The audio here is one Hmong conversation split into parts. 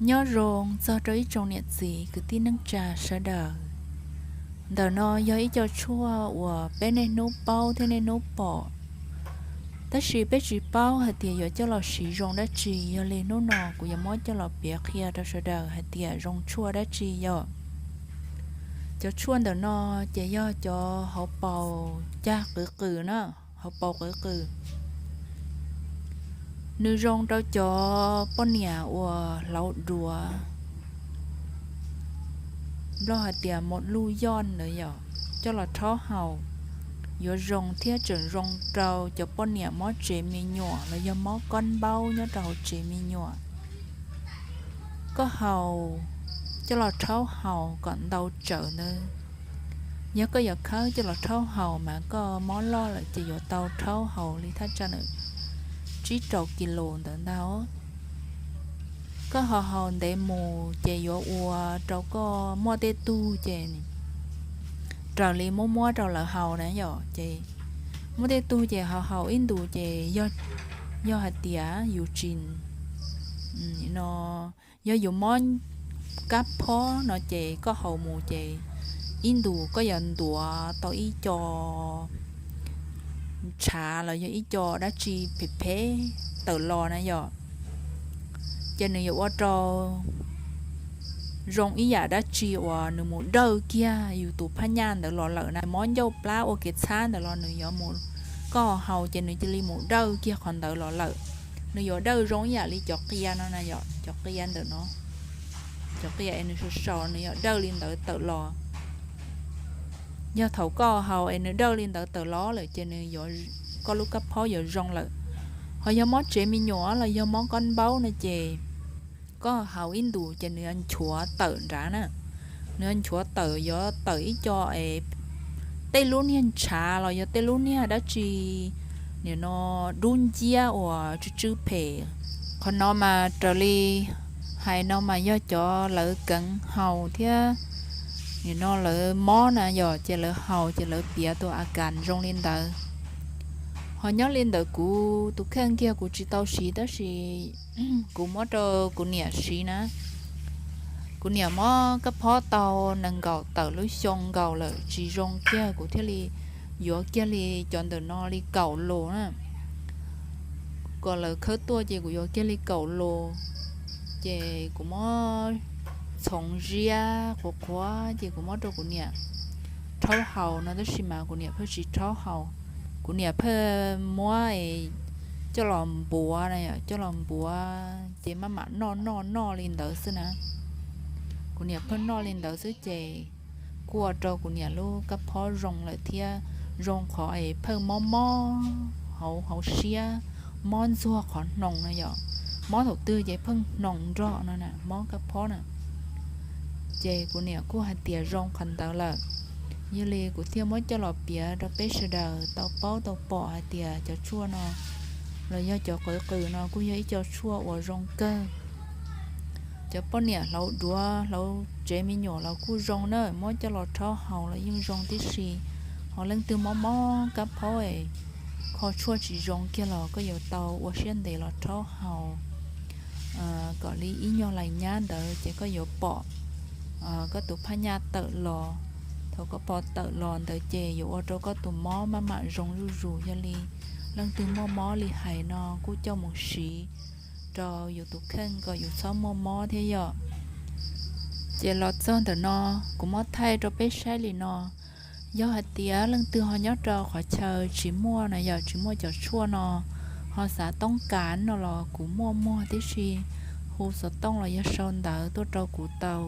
Nyob zoo txog rau ib tsoom niam txiv kwv tij neej tsa sawv daws. Ntawm no yog ib co tshuaj uas peb niaj hnub paub thiab niaj hnub pom, tab sis peb tsis paub hais tias yuav coj los siv zoo dab tsi. Yog li hnub no kuv yuav muab coj los piav qhia rau sawv daws hais tias zoo tshuaj dab tsi yom. Cov tshuaj ntawm no ces yog cov hauv paus cag qwv qws na, hauv paus qwv qws. Nws zoo rau cov poj niam uas hlauv duav, Nplog hais tias mos luj yoj ntawd yom, coj los rhaub haus yuav zoo thiab tseem zoo rau cov poj niam mob tsev me nyuam los yog mob kob npaub nyob rau hauv tsev me nyuam. Koj haus, coj los rhaub haus kom ntau tsawv ntawd. Yog koj yuav khawb coj los rhaub haus mas koj mob loj lawm ces yuav tau rhaub haus li thaj tsam na tsib rau kis lus ntawd ntag. Koj ho haus ntev mus ces yuav ua rau koj muaj tej tug ces raws li muab muab rau lawv haus na yom, ces muaj tej tug ces ho haus ib ntus ces yog hais tias yus tsis, no, yog yus mob kab phob no ces koj haus mus ces ib ntus koj yuav ntuav tau ib co ntshav los yog ib co dab tsi phem phem tawm los na yom, ces nws yuav ua rau zoo ib yam dab tsi uas nws mus dawj kiag yus tus phab nyaj ntawd los lawm na. Mob ncauj plab ua kev txhab ntawd los nws yuav mus, koj haus ces nws cia li mus dawj kiag qhov ntawd los lawm. Nws yuav dawj zoo ib yam li cov qia no na yom, cov qia ntawm no, cov qia es nws sau sau nws yuav dawj li ntawd tawm los. Yog thaum koj haus es nws dawj li ntawd tawm los lawm ces nws, koj lub kab phob yuav zoo lawm. Ho yog mob tsev me nyuam los yog mob kob npaub no ces koj haus ib ntus ces nws yuav nchuav tawm nrad na. Nws yuav nchuav tawm, yuav tawm ib co es tej lub niag ntshav los yog tej lub niag dab tsi nim no dub nciab uas tsw tsw phem. Qhov no mas raws li hais no mas yog cov lawv keev haus thiab nim no lawv mob na yom, ces lawv haus ces lawv piav tus a kas zoo li ntawd. Ho nyob li ntawd kuv tus kheej kiag kuv tsis tau siv tab sis kuv muab rau kuv niam siv na. Kuv niam mob kab phob tau nees nkaum tawm lub xyoo nkaus lawm tsis zoo kiag kuv thiaj li yuav kiag li cov ntawm no li kaum lus na. Kom lawv khawb tuaj ces kuv yuav kiag li kaum lus. Ces kuv muab txhoov ziab qhuav qhuav ces kuv muab rau kuv niam rhaub haus no tab sis mas kuv niam pheej tsis rhaub haus. Kuv niam pheej muab coj los npuav na, coj los npuav ces maj mam noj noj noj li ntawd xwb na. Kuv niam pheej noj li ntawd xwb ces kuj ua rau kuv niam lub kab phob zoo lawm thiab zoo qhov es pheej mob mob hauv hauv siab, mob ntxuag qhov hnoos no yom, mob thaum twg ces pheej hnoos nrog no na mob kab phob na. Ces kuv niam kuj hais tias zoo qhov ntawd lawm. Yog li kuv thiaj muab coj los piav rau peb sawv daws tau paub tau pom hais tias cov tshuaj no los yog cov qwv qws no kuj yog ib co tshuaj uas zoo kawg. Cov poj niam hlauv duav hlauv tsev me nyuam los kuj zoo na, muab coj los rhaub haus los yeej zoo tib si. Ho leej twg mob mob kab phob es kho tshuaj tsis zoo kiag los koj yuav tau ua siab ntev los rhaub haus kom li ib nyuag lais nyab ntawd ces koj yuav pom koj tus phab nyaj tawm los. Thaum koj pom tawm los ntawd ces yuav ua rau koj tus mob maj mam zoo zuj zus. Yog li leej twg muaj mob li hais no kuj coj mus siv rau yus tus kheej kom yus txhob muaj mob thiab yom. Ces los txog ntawm no kuv muab thaij rau peb saib li no. Yog hais tias leej twg ho nyob rau qhov chaw tsis muaj na yom, tsis muaj cov tshuaj no, ho xav toob kas no los kuv muaj muag tib si, hu xov tooj los yog sau ntawv tuaj rau kuv tau.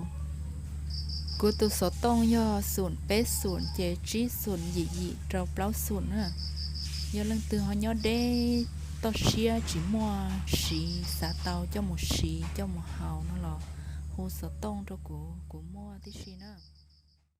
Kuv tus xov tooj yog xoom peb xoom ces tsib xoom yim yim rau plaub xoom na. Yog leej twg ho nyob deb toj siab tsis muaj siv, xav tau coj mus siv coj mus haus no los hu xov tooj rau kuv, kuv muaj tib si na.